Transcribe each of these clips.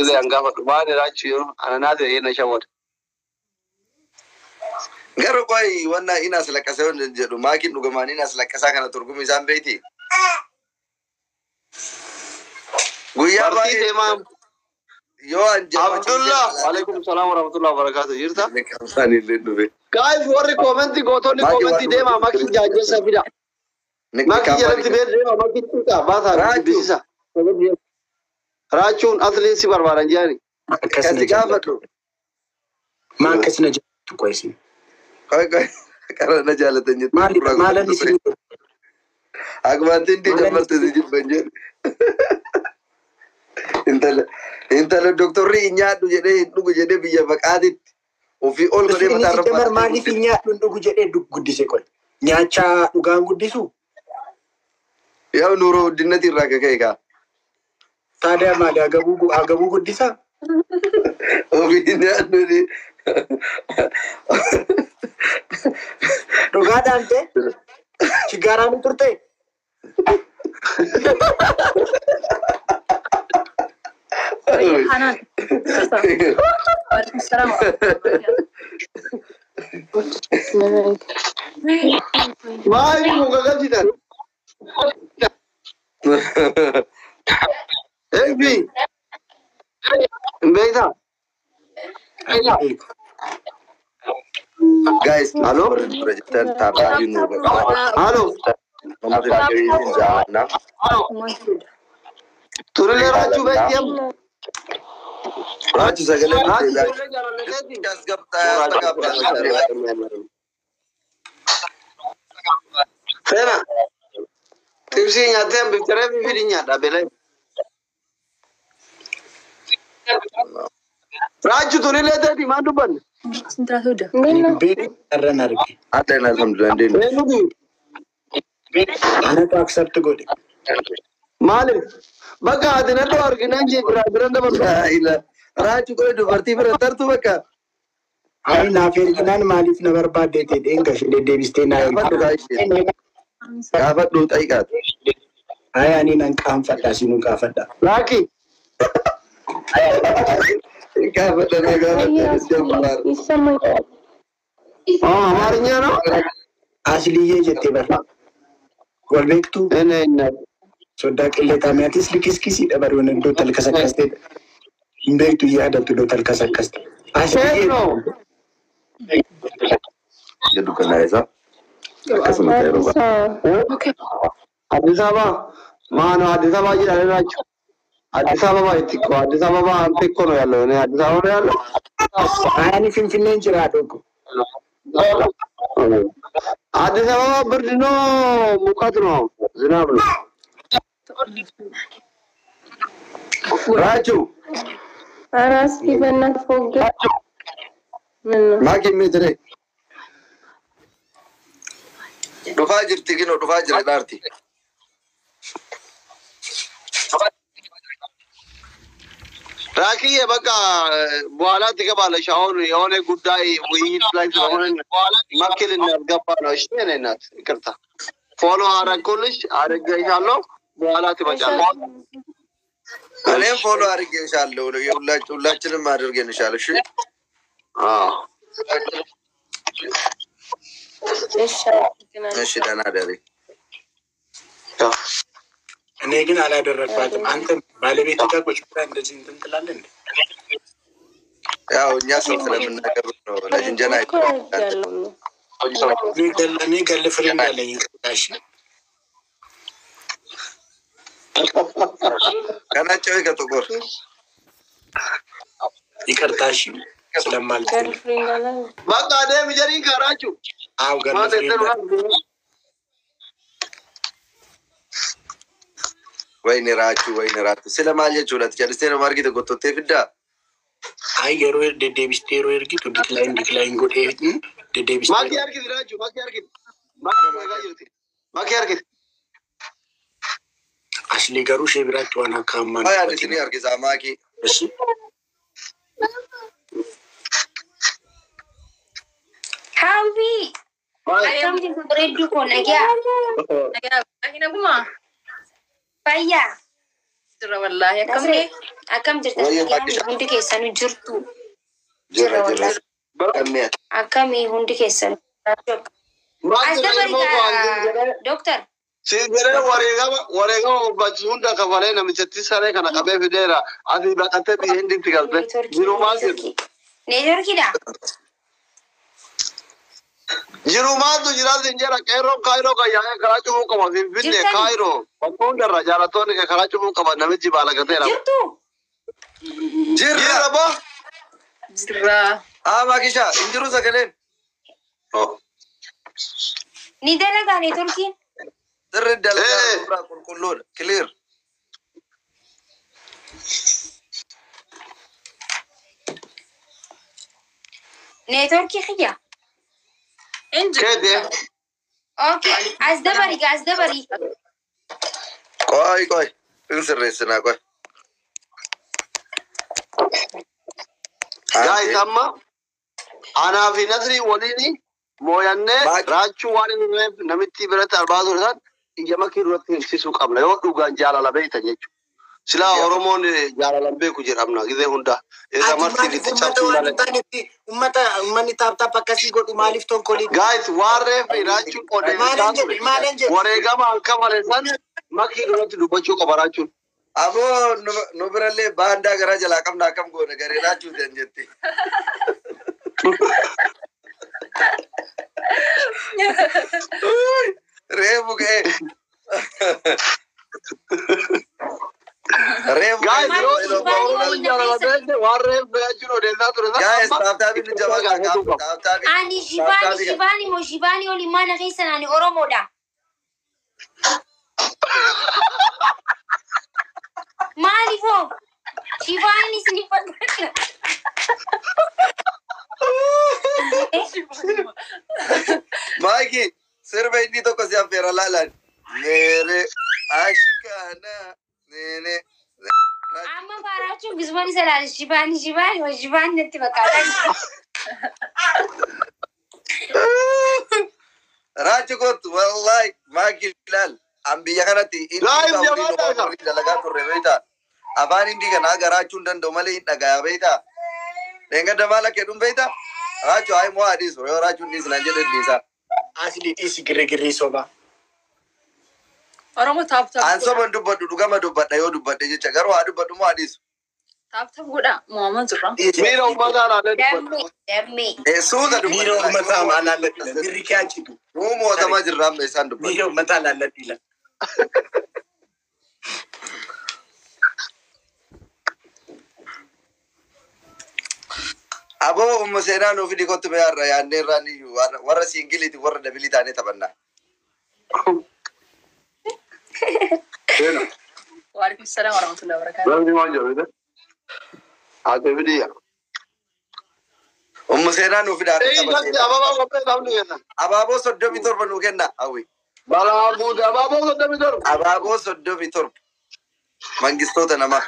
Gisee an gaafadhu maali Raachuu yeroo ana naati na shawwata. Garuu qoy wanna inni as laqqasee wanna jedhu maakiin dhugumaan inni as laqqasaa kana turgumi isaan beekti. Guyyaa Barsiisee baay'ee maam yoo an Abdullah. Waalaikum salaam warahmatullahi wabarakatuh. Jirta? Qabsaan illee dhufe. Guys, warri koomentii gootonni Maakii koomentii waan deemaa makii jaajessa fida. Makii jalatti bee deemaa makii xiqqaa baasaa Raachuu. dubbisiisa. Raachuun asliin si barbaadan jedhani. Akkas na Kasi jaallatu. gaafadhu. Maa akkas na jaallatu qoy isin? Qoy qoy qara na jaalatan jettu. Maali maalan isin Akkuma indi maalan dabbarte si jibban jedhu. Intala intala doktorri hin nyaadhu jedhee hin dhugu jedhee biyya baqaatitti ofii ol godhee Inni mataa irra sitti baatee maaliif hin nyaadhu hin dhugu jedhee guddise qoy. Nyaachaa dhugaan guddisu Yaa nuuroo guddinati irraa kaka'e kaa. taadaa maali hagabuu guddisaa? Ofii hin nyaadhu jedhee. Dhugaadhaan ta'e shigaaraan hin turte? Hanan. Waalaikum salaam warahmatullahi. Maali kun gagalchitan? Eebbi. Hin beektaa? Beeku. Guys, Halo? warri dura jirtan taaphaa nu baqaa. Halo. Nama tajaajiluu jaalladha. Turilee Raachuu beekti amma? Raachu sagalee Raachuu nuti turilee jaalalleetii? as gabtaa Seena. Xibsii nyaattee hambifteree fi nyaadha belee. Raachuu turilee teeti maal dubbanne? Ani beeku irraan arge. Adda alhamdulillah deemu. Eenyutu? Anatu accept godhe. Maaliif? Bakka ati nadhoo arginaan jee biraa biran dabarsu. Raachu qoy dubartii bira tartu bakka. Ayi naaf erginaan maaliif na barbaadde ta'e gashee deddeebistee naa Gaafadhu ergite. gaa'ishee. Gaafadhu xayiqaatu. Ayi ani nan qaanfadha sinuu gaafadha. Laaki. Gaafadha na gaafadha. Jammaar. ይሰማኛል። አማርኛ ነው። Asliyyee jettee bara. Wal beektuu እኔ soddaa qilleetaa mi'aatis likiskisiidha bari waan iddoo talkasakkasteedha. Hin beektu yaadattu iddoo talkasakkaste. ሴት Asliyyee ነው። Jedhu kana isaa. Akkasuma ta'e አዲስ yeroo አበባ አዲስ አበባ ማነው? አዲስ አበባ እያለ ናቸው። አዲስ አበባ የት እኮ አዲስ አበባ አንተ እኮ ነው ያለው። እኔ አዲስ አበባ ነው ያለው። Ani Finfinneen jiraadhu እኮ። አዲስ አበባ ብርድ ነው፣ ሙቀት ነው፣ ዝናብ ነው። Raachu ኧረ እስኪ በእናትህ ፎግር። ምን ነው maakii meetire. Dhufaa jirti ginoo dhufaa jira dhaarti. ራኪዬ በቃ በኋላ ትገባለሽ። አሁን የሆነ ጉዳይ ውይይት ላይ ስለሆነ መኪል እናስገባ ነው። እሺ የእኔ እናት ይቅርታ። ፎሎ አረኩልሽ አድርጌሻለሁ። በኋላ ትመጫለሽ። እኔም ፎሎ አድርጌሻለሁ። ሁላችንም አድርገንሻል። እሺ አዎ እሺ፣ አመሰግናለሁ። እሺ፣ ደህና ደሪ። ያው እኔ ግን አላደረግኳትም። አንተ ባለቤት ጋር ቁጭ ብለህ እንደዚህ እንትን ትላለህ እንዴ? ያው እኛ ሰው ስለምናከብር ነው። ለጅንጀና እኮ አድርጌያለሁ። እኔ girlfriend አለኝ። ይቅርታ እሺ። ከነጭ ወይ ከጥቁር ይቅርታ እሺ፣ ስለማልችል girlfriend አለ። በቃ ደም ጀሪን ካራችሁ አው girlfriend አለኝ። ወይኔ ራቹ ወይኔ ራቹ ስለማል jechuudha. Jalistee nama argite gottottee fiddaa. Ay yeroo deddeebistee yeroo ergitu decline decline godhee deddeebistee ማኪ አርጊት ራችሁ ማኪ አርጊት ማኪ አርጊት ማኪ አርጊት Asli garuu ishee biraatti waan akka ammaa Faayaan isinii harkisaa maakii. እሺ Hawwi akkam jirtu bareedduu koo nagaa Nagaa naguma fayyaa jira wallaahi akkamni Akkam jirtan? Wayyo Nagayaa Maakisha. hundi keessanuu jirtu. Jirra Jirra jirra. wallahi. Kammi ati? Akkamii hundi keessanuu. Maal As jira dabari ilmoo koo antiin jedhee Dooktar. siin jedhee wareegama wareegama barbaachisu hunda kafalee namichatti saree kana qabee fideera. Asii baqattee biyya hinditti galte. Neetworkii Jiru maal jedhu? neetworkii. Neetworkiidha. Jiru maaltu jira siin jedha qeerroon kaayiroo kan yaa'ee karaa cufuu qaba Finfinnee Jirtani? kaayiroo bakka hundarra jaalattoonni kee karaa cufuu qaba namichi baalagateera. Jirtu? Jirra. Jirra boo. Jirra. Haa Maakisha hin jiru sagaleen. Ni dalagaa neetworkiin? Sirri dalagaa Eh. suuraa qulqulluudha. Clear. Neetworkii xiyya. Inji. Keedee. Okay. As dabari as dabari. Qoy qoy. Hin sirreessinaa qoy. Guys amma anaa fi Nasrii waliin mooyannee Maaki. Raachuu waan hin dhufneef namitti biratti arbaa ture san ija makii duratti himsisuu qabna yoo dhugaan jaalala beektan jechuudha. Silaa Oromoon jaalala hin beeku jedhamna gizee hunda. Irra Ati martiin maaliif itti uummata cabsuu waan malee. hin taanetti uummata uummanni tap tap akkasii godhu maaliif tonkolii? Guys waarree fi Raachuun odeessaa Maaliin ture. jedhe maaliin jedhe? Wareegama halkan malee san makii duratti dubbachuu qaba Raachuun. Aboo nu birallee baandaa garaa jalaa qabna akkam goone garee raachuuti an jetti. Reefu ga'ee. Reefu Guys Maal yoo shifaanii Oromoon waliin na jaalala keessa? beekte waarree fi Raachuun odeessaa ture san Guys amma tap tapiin nu itti jabaadha. gaafachuu qaba. Tap tapii. Ani shifaanii shifaanii moo shifaanii waliin mana keessan ani Oromoodha. Maaliifoo? Shifaanii isin fakkaata. Maaki sirba inni tokko si affeera laalaan. Meere ashikaana neene. Amma baaraachuun gizmoon isa laala shifaanii shifaanii moo shifaanii natti fakkaata. Raachu kootu wallahi Maaki ilaal. An biyya kanatti inni Guys waliin jabaadhaa. waliin dalagaa turre beektaa. Afaan hindi kana haga raachuu hin danda'u malee hin dhagaya beektaa. Dheengadda maal akka jedhuun beektaa. Raachu haa immoo adiisu yoo raachuun dhiisnaan jedhe dhiisaa. Asli dhiisi girrigirrii sobaa. Oromoo tap tap An godha. soban dubbadhu dhugama dubbadha yoo dubbadhe jecha garuu haa dubbadhu moo adiisu. Tap tap godha. Mo'amaa jirra. Miira uummataa laalee dubbadhu. Dammee dammee. Suuta Miira dubbadha. uummataa maal laalladhu? Mirri kee achitu. Nuu mootamaa jirra amma isaan dubbadhu. Miira uummataa laalladhu ila. Aboo umma seenaa nuuf fidi kottu mee har'a yaadnee irraan iyyuu warra siingiliiti warra dabilii taanee taphannaa. Seena. Waalaikum salaam warahmatullahi wabarakatuh. Namni waan jedhu haa fidiyya. Umma seenaa nuuf fida har'a Ee tapha natti seenaa. abaaboo qophee sabni kenna. Abaaboo 37 nuu kenna hawwi. Balaa guute abaaboo 37. Abaaboo 37 mangistoota namaa.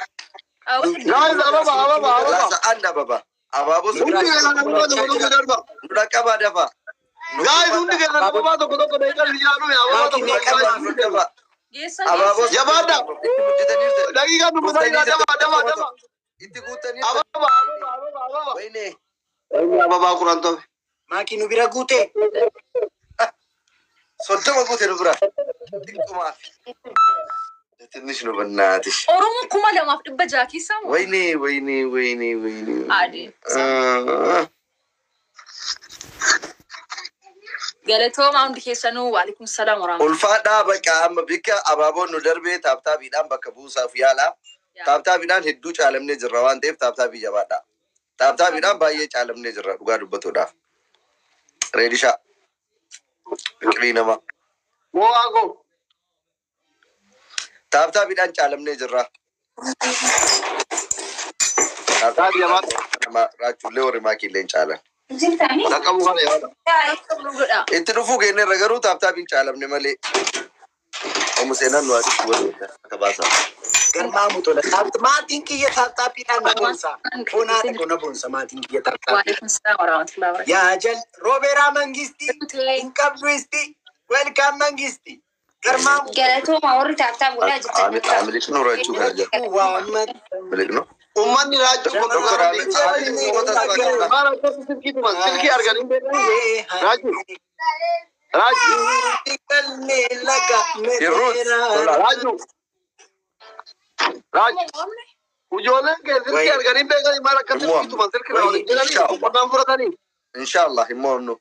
Guys ababa ababa ababa. Laasa an ababa. Abaaboo Hundi soddomii keessan ababaa tokko tokko darba. Nu dhaqqabaa dafa. Nu Guys hundi keessan ababaa tokko tokko deeqan biyyaa dhume ababaa Maaki tokko meeqa tokko. dhaqqabaa nu dhaqqabaa. Geessan Abaaboo geessan. Jabaadha. 37 itti gudditaniirta. Daqiiqaa dubbisanii dama dama dama. Itti guuttaniirta. Ababa ababa ababa ababa. Wayne. Inni ababaa kuran ta'e. Maaki nu bira guute. 30 guute nu bira. Xiqqumaafi. ትንሽ ነው በእናትሽ። Oromoon 2600 keessaa moo? ወይኔ ወይኔ ወይኔ ወይኔ። Adii. Galatooma hundi keessanuu waalaikum salaam warahmatullahi. Ulfaadhaa bakka amma bikka abaaboon nu darbee tap tapiidhaan bakka buusaaf yaala. Tap tapiidhaan hedduu caalamnee jirra waan ta'eef tap tapii jabaadha. Tap tapiidhaan baay'ee caalamnee jirra dhugaa dubbatuudhaaf. Reedishaa. Fiqirii namaa. Mo'aa koo. Tap tapiidhaan caalamnee jirra. Tap tapiidhaan raachuullee warri maakiillee hin caalan. Jirtani? Dhaqqabu kana yaada. Godha. Itti dhufuu keenyarra garuu tap tapiin caalamne malee. Omu seenaan nu asitti wal akka baasaa. Garmaamu tola. Maatiin kiyya tap tapiidhaan na boonsa. Fonaadha kona boonsa maatiin kiyya tap tapii. Waalaikum salaam warahmatullahi wabarakatuh. Yaa jal Roobeeraa Mangistii hin qabdu isti. Welcome Mangistii. Garmaamu. Galatoomaa warri tap tap godhaa jirtan. Miliqnu raachuu kana jedhu. Waammat. Miliqnu. Uummanni raachuu Doktor Ahmed Maal akkasi silkii tuman silkii arganii beekan raachuu raachuu Hirruut. raachuu raachuu ijoolleen kee silkii arganii beekanii maal akka silkii tuman silkii irraa waliin jedhanii qonnaan fudhatanii. Inshallah hin mo'amnu.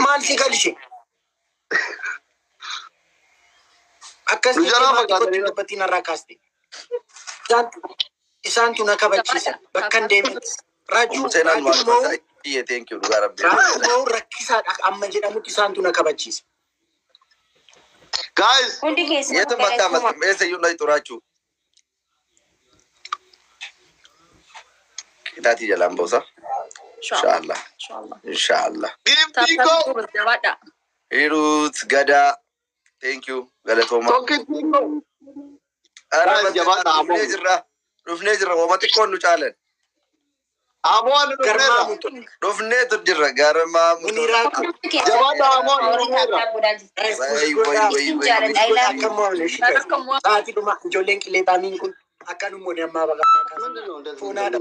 Maal si galche? Akkas Nu jalaa jettee maatii kootti fakkaatanii dubbatiin irraa kaaste. Isaantu na kabachiisa. Bakka hin deemin. Raajuu Seenaan raajuu maal moo Iyyee thank you dhugaa rabbi. Raajuu moo rakkisaadha amma jedhamutti isaantu na kabachiisa. Guys, Hundi keessanuu Yeetu mattaa galatoomaa. matta eessa iyyuu dhayxu raachuu. Qixaatii jalaan boosa. Inshallah. Inshallah. Inshallah. Inshallah. giftii koo Jabaadha. Hiruut gadaa. Thank you galatooma. tokkittii koo. Ara Jabaadha, dhufnee jirra. Dhufnee jirra. Wama xiqqoon nu caalan. Amoo ani dhufneerra. Garmaamu tole. Dhufneetu jirra. Garmaamu. Muniraa ko. Hundi keessanuu Jabaadha amoo ani warri tap dhufneerra. tap godhaa jirtan. Guys, Way push way godhaa. way Isin way. jaaladha. I love you. Akka mo'amne ishee guys. Sa'aatii dhuma ijoolleen qillee taamiin kun akka nu moone ammaa baqaa kaasa. Foonaadha.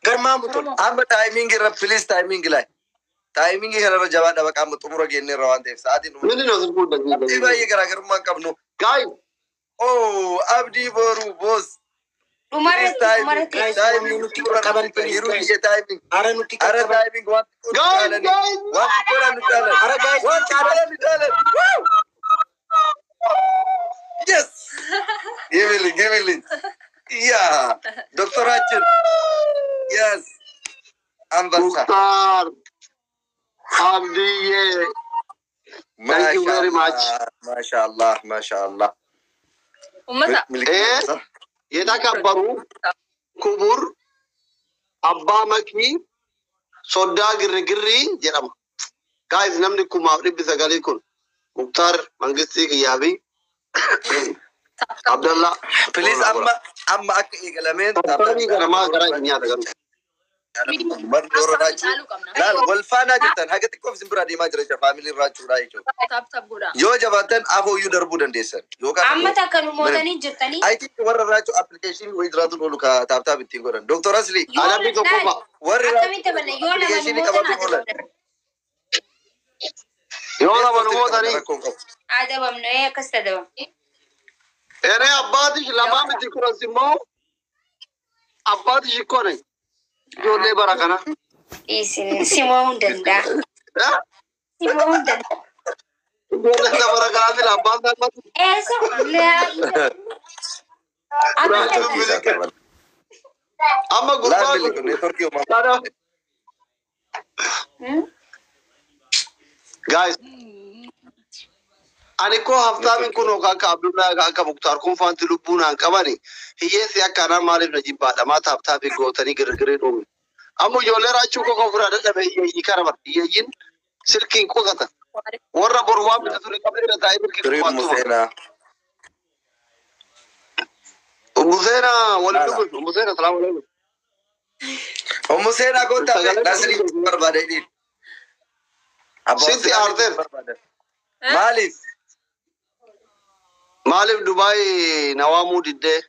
Garmaamu tole. Amma timing irra please timing laay. Timing kanarra jabaadha baqa amma xumura geenyeerra waan ta'eef sa'aatiin dhuma. ምንድን ነው ስልኩ እንደዚህ Abdii baay'ee garaagarummaa hin qabnu. Guys, Oh abdii boruu boss. Please Dhumarratti timing. dhumarratti. Guys, Timing namni nutti xumura qaqqaban please Hiruu guys. biyya timing. Ara nutti Ara qaqqaban. timing waan xiqqoo nu guys, caalani. guys. Waan xiqqoodhaan nu caalan. Ara guys Waan nu caalan. xiqqoodhaan nu caalan. Woo! Yes! Give it, give it. Yeah. ዶክተራችን yes. አንበሳ ሙክታር አብድዬ Thank you very much. ማሻአላህ ማሻአላህ። Uummata. ምልክት የተከበሩ ክቡር አባ መኪ ሶዳ ግርግሪ jedhama. Guys, namni 1900 kun Muktaar Mangistii kiyyaa fi Abdallah. Please amma amma akka eegalameen Taphanii kana maal garaa hin nyaata garuu. Barri warra raachuu Caaluu qabna. laal wal faanaa jirtan haga xiqqoof isin bira deemaa jira jecha faamiliin raachuudha jechuudha. Tap tap godhaa. Yoo jabaattan afooyyuu darbuu dandeessan yookaan Amma takka nu mootanii jirtanii. I think warra raachuu application wayii jiraatu oolu ka tap tap ittiin godhan. Dr. Asli Yoo Adabbii tokko laal fa'a. warri akkamitti taphanna yoo lama nu application mootan qabatu oolan. adabamna. Yoo lama nu mootanii. Rakkoo hin qabu. Adabamna akkasitti adabamna. እኔ አባትሽ ለማምት ኩረስ immoo አባትሽ እኮ ነኝ። Ijoollee bara kana. Isin simoo hin danda'a. Simoo hin danda'a. Ijoollee bara kanaatiin abbaan salphatu. Eessa laa akka Amma Laal gurbaa miliqu neetworkii uumamaa. kana. Guys, ani koo haftaamin kun yookaan akka Abdullaa yookaan akka Muktaar kun faanti lubbuun aan qabani hiyyeessi akka anaa maaliif na jibbaadha maa tap tapii gootanii girgiree dhume. Amma ijoollee raachuu koo ofirraa dadhabe hiyyeeyyii kana bara hiyyeeyyiin silkiin qusatan. Warra boru waan bitatu ni qabne irra taa'ee milkii Firiin kufaatuma. Museenaa. Ummu waliin dhufu. Ummu Seenaa salaamu alaikum. Ummu Seenaa kottaa nasrii barbaada jedhiin. Sitti aarteef. Maaliif? Maaliif Dubaay na waamuu diddee?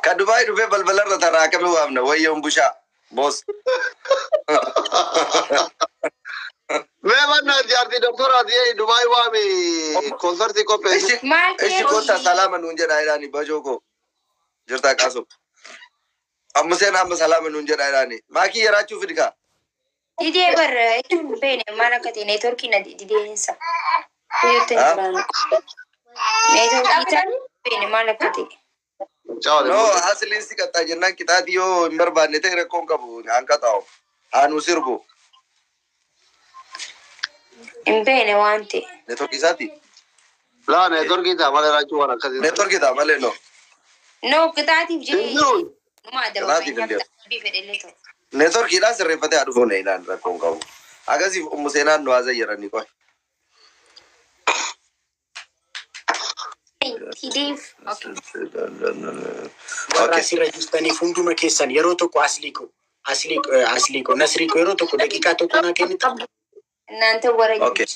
Ka Dubaay dhufee balbalarra taraa akkamii waamna? Wayyoon bushaa. Boos. Mee mannaa jaartii doktoraati Dubaay waami konsertii qopheessu. Ishi Maal ishi kottaa salaama nuun jedhaa jedhaani bajoo koo. Jirtaa qaasu. Amma seenaa amma salaama nuun jedhaa jedhaani. Maakii yaraachuu fidkaa. Didee barra jechuun hin beekne maal akka ta'e neetworkii na dideensa. Guyyootti hin jiraanu. Neetworkii isaa hin beekne maal akka ta'e. No, asliin si qaxxaa jennaan qixaatii yoo hin barbaanne ta'e rakkoon qabu aan qaxaa'u. Haanuu sirbu. Hin beekne waan ta'e. Neetworkii isaati. Laa neetworkii ta'a malee raachuu waan akkasii. Neetworkii ta'a malee no. No qixaatiif Hin jedhee jiru. numa Qixaatiif hin adabama. deemu. Fedhellee ta'u. Neetworkiidhaan sirreeffatee haa dhufuun ilaali rakkoon qabu. Akkasiif ummu seenaan nu haasa'e qoy. Hideef. Warra asirra jirtaniif hunduma keessan yeroo tokko aslii ko aslii aslii ko nasrii ko yeroo tokko daqiiqaa tokko naa kennitu. እናንተ ወረኞች።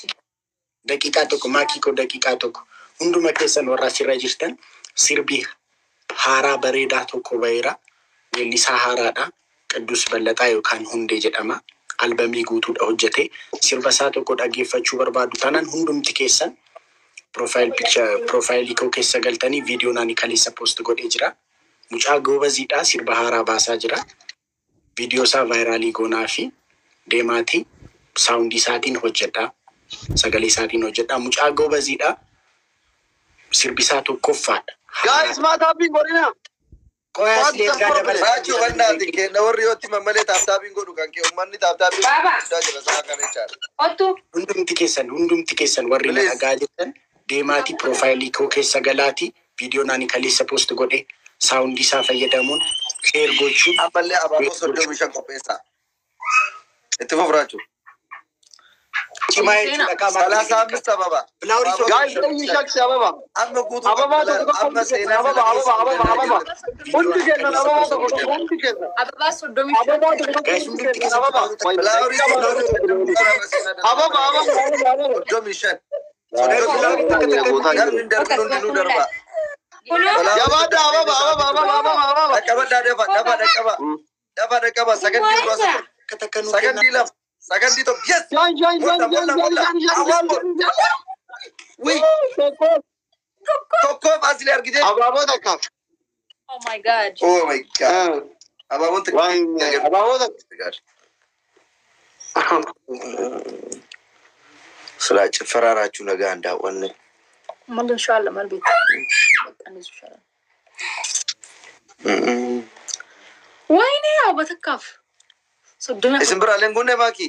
Daqiiqaa tokko, maakii koo, daqiiqaa tokko. Hunduma keessan warra asirra jirtan, sirbi haaraa bareedaa tokko baheera. Weellisaa haaraadha. Qiddus Ballaxaa yookaan Hundee jedhama. Albamii guutuudha hojjete. Sirba isaa tokko dhaggeeffachuu barbaadu taanaan, hundumti keessan profile picture profaayilii koo keessa galtanii viidiyoo naani kaleessa post godhee jira. Mucaa goobaziidha, sirba haaraa baasaa jira. Viidiyoo isaa viral goonaa fi deemaatii sound isaatiin hojjedha. Sagalee isaatiin hojjedha. Mucaa goobaziidha. Sirbi isaa tokkoffaadha. Guys, maa tap godhina. Qoyaas leergaa dabalata. Raachuu bannaati kenna warri yoo itti malee tap tapiin godhu kan kee uummanni tap tapiin Baaba. guddaa jira sa'a kana jechaadha. Ottu. Hundumti keessan warri na Please. dhagaa jirtan, deemaatii profaayilii koo keessa galaatii viidiyoo naani kaleessa post godhe sound isaa fayyadamuun share gochuun Ammallee abaaboo 35 qopheessaa. Itti fufu, Raachuu. Cimaa jechuudha qaama. 35 አበባ. Flower. Guys, inni shaksi አበባ. Amma guutuu አበባ tokko amma seenaa አበባ አበባ አበባ አበባ. Hundi kennan አበባ tokko tokko hundi kennan. አበባ 35. አበባ tokko tokko Guys, hundi hundumti kennan keessan አበባ. Flower. አበባ አበባ አበባ. 35. Namni darbu hundinuu darba. Jabaadha, አበባ አበባ አበባ አበባ አበባ. Dhaqqabadhaa, dafa dafa dhaqqaba. Dafa dhaqqaba, sakandii muraasa, Takka takka nuu sakandii 2, sakandii 1, yes. Shan shan shan shan shan shan shan shan. Wi Tokko. Tokkoof asli argite. Abaaboo takkaaf. Oh my God. Oh my God. Abaaboon Waan abaaboo takka. ስላ ጭፈራራችሁ nagaa እንዳወነ Mal inshallah mal beektu. Bakka inni inshallah. ወይኔ አበባ takkaaf. 30. Isin biraalleen kunne maaki.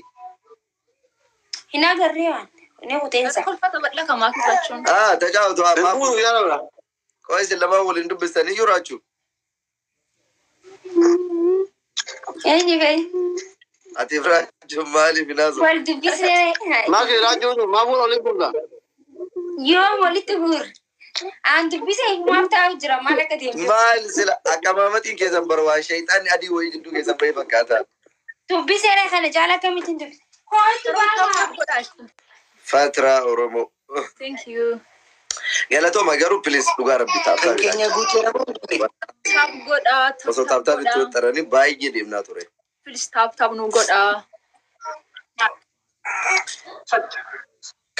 Hin agarree waan. Inni kuteensa. Kolfata bal'aa kamaa kisachuun. Ah, tajaajiltu ammaa. Fuudhu jala bira. Qoy, isin lamaan waliin dubbistanii jiru, Raachuu. Eenyu fa'i? Ati Raachuu maaliif hinaasu? Wal dubbisee. Maaki raajuu maa fuula olii fuula. Yoom walitti guur. Aan dubbisee maaf taa'u jira, maal akka deemtu. Maal sila akkamaamatiin keessan barwaa shayxaanni adii wayii jidduu keessan bahee fakkaata. Dubbiseera kana caala akkamittiin dubbise? Kootu baaba. Fatiraa Oromoo. Thank you. Galatooma garuu, please, dhugaa rabbi Kan tap tap. keenya guuteera moo hin guune? Tap godhaa. Tap Osoo tap tap itti godhaa. waxxaranii baay'ee deemnaa ture. Please, tap tap nu godhaa.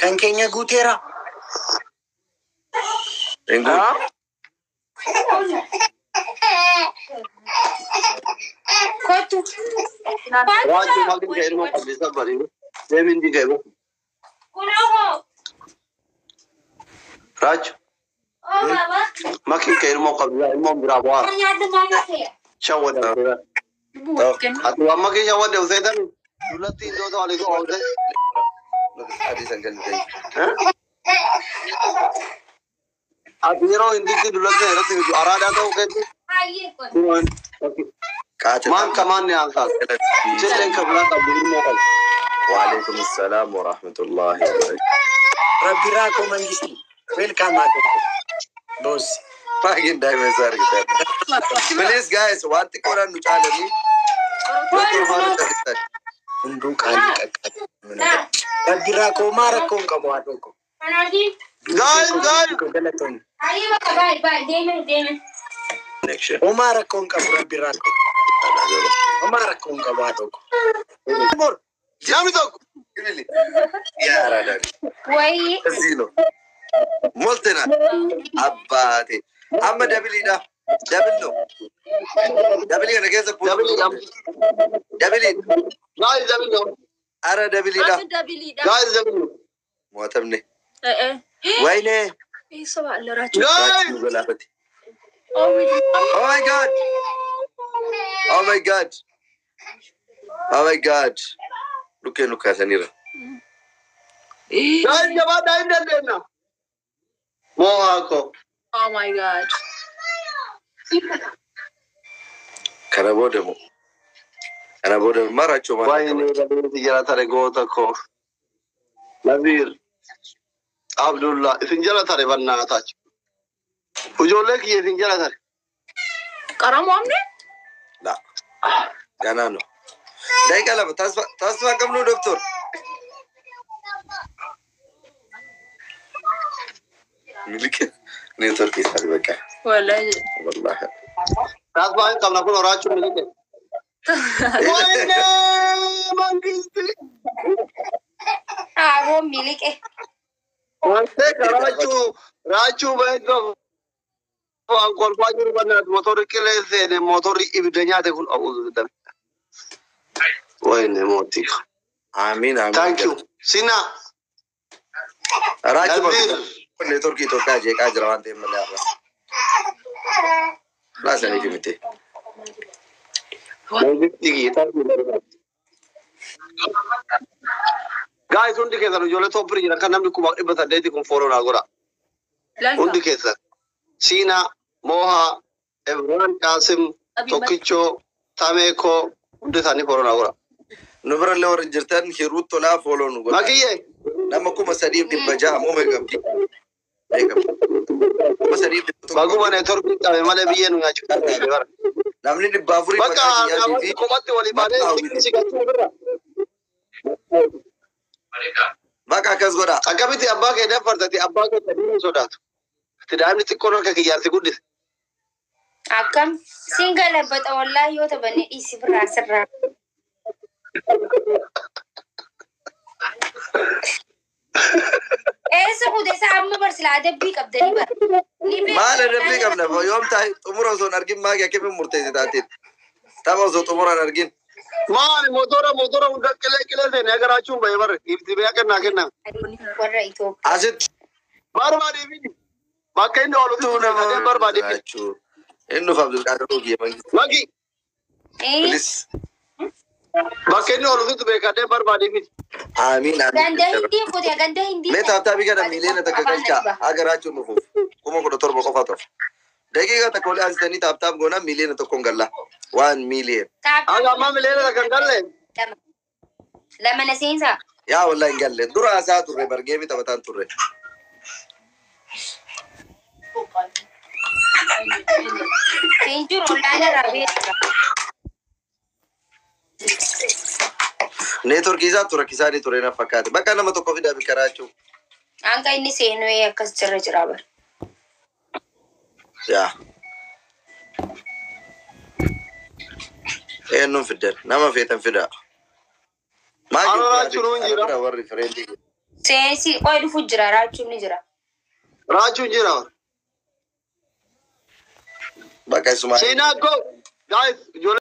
Kan keenya guuteera. Hin guune. Kootu. Raajuu maal dinga ilmoo qabdi sabari. Deemin dinga ilmoo. Kunoo hoo. Raaju Oo baaba. makin ka ilmoo qabdi ilmoon biraa bu'aara. Nyaata maama ta'e. Shawwada. Ati waan makin shawwadde useetan dullatti iddoo ta'u aliko oolte. Adii san kan ta'e. Ati yeroo hinditti dullatti irratti araadaa ta'uu keetti. Baay'ee kun. Qaata. Maan kamaan ni haasa'u. Jilleen kan biraa qabdi ilmoo qabdi. وعليكم السلام ورحمة الله وبركاته. Rabbi raakoo mangisti. Welcome haadha. Boss. Baay'een daa'ima isaa argitan. Please guys, waan xiqqoodhaan nu caalanii doktor maal callisan. Hunduu qaalii qaqqabe. Rabbi raakoo maa rakkoo hin qabu haadha koo. Kanaafii. Guys, guys. Galatoon. Baay'ee bakka baay'ee baay'ee deeme deeme. Homaa rakkoo hin qabu, rabbi raakoo. Homaa rakkoo hin qabu haadha koo. Namni tokko. yaa raadaan. Wayii. እዚህ ነው ሞልተናል። አባቴ amma doubleiidha, double ነው, double kana keessa. Doubleiidha. Doubleiin. Guys, double ነው. አረ doubleiidha. Amma doubleiidha. Guys, double ነው. mo'atamne. Eh eh. ወይኔ. Eessa baala raachuu? Guys. Nu galaafate. Oh my Oh my God, oh my God, oh my God, dhukkee nu kaasaniira. Guys, jabaadhaa, hin dandeenya. Moo'aa koo. Oh my God. Kana booda moo kana booda maraachuu maal? Waayee gabeeti jala tare goota koo. Naziir. Abdullah isin jala tare bannaataach. Ijoollee kiyya isin jala tare. Qaramoo amne? La, ገና ነው። ደቂቃ 2 ተስፋ ተስፋ qabnu doktor. Miliqe neetworkii isaanii bakka. Wallahi. Wallahi. Tasfaa hin qabna kun horaachuun miliqe. Wayne mangisti. Aboo miliqe. Wante raachuu raachuu beekoo waan kolfaa jiru bannaat motorri qilee seene motorri ibidda nyaate kun a'uuzu billahi. Wayne mootii. Amiin amiin. Thank you. Sina. Raachuu Naziir. neetworkii Itoophiyaa jeeqaa jira waan ta'eef malee har'a. Laasanii miti. Guys, hundi keessan ijoollee tooppirii jiran kan namni 1800 kun fooloo naa godha. Hundi keessan. Siinaa, Moohaa, Ibrahim Qaasim, Tokkichoo, Tameekoo hundi isaanii fooloo naa godha. Nu birallee warri jirtan hiruu tolaa fooloo nu godha. Makiyyee Nama 3600 moo meeqa qabdi? Meeqa qabdi? 3100. Baguma neetworkii qabe malee biyyee nu nyaachuu danda'e. Namni 400 Bakka maqaa kiyyaatii namoonni fi kophatti walii baanee si galchuu ofirra. Bakka akkas godha. Akkamitti abbaa kee danfartati abbaa kee sadii hin sodaatu. Ati daa'imni xiqqoon harka kiyyaan si guddise. Akkam siin galabbata wallahi yoo taphanne dhiisi birraa sirraa. Eessa fuute isaa amma barsila adabbii qabdanii bara. Ni beekta. Maal adabbii qabna? Yoom taa'e xumura osoo hin argin maagi akkamiin murteessi taateen? Tapha osoo xumura hin argin. Maali motora motora hunda qilee qilee seenee agaraachuun bahee barre ifti bee kennaa kennaa. Warra Itoophiyaa. Asitti Barbaadee fidi. Bakka inni oolu nama barbaadee fidi. raachuu. Inni nuuf Abdulqaadir Ogiye Mangisti. Maki Please. bakka inni oolu fitu beekadee barbaadee fidi. Amiin amiin. Ganda hindii fuute ganda hindii. Mee taaptaabii kana miiliyoona takka galchaa haga raachuun nufuuf 17,000 qofa ta'u. Daqiiqa takka olii aansitanii taaptaap goonaa miiliyoona tokkoon galla. 1 million. Haga ammaa miliyoona takka hin galle. Lama na seensaa. Yaa wallahi hin galle. Dura haasaa turre bargeemi taphataan turre. Seenjuun ollaan irraa beekta. Neetworkii isaa ture kisaanii ture na fakkaate. Bakka nama tokko fidaa bikka raachuu. Hanga inni seenuu akkas jirra jira bara. Yaa. Eenyuun fiddan? Nama feetan fidaa. Ara raachuun hin jira. Warri fireendii. Seensi qoy dhufu jira raachuun ni jira. Raachuun jira. Bakka isumaa. Seenaa go. Guys ijoollee.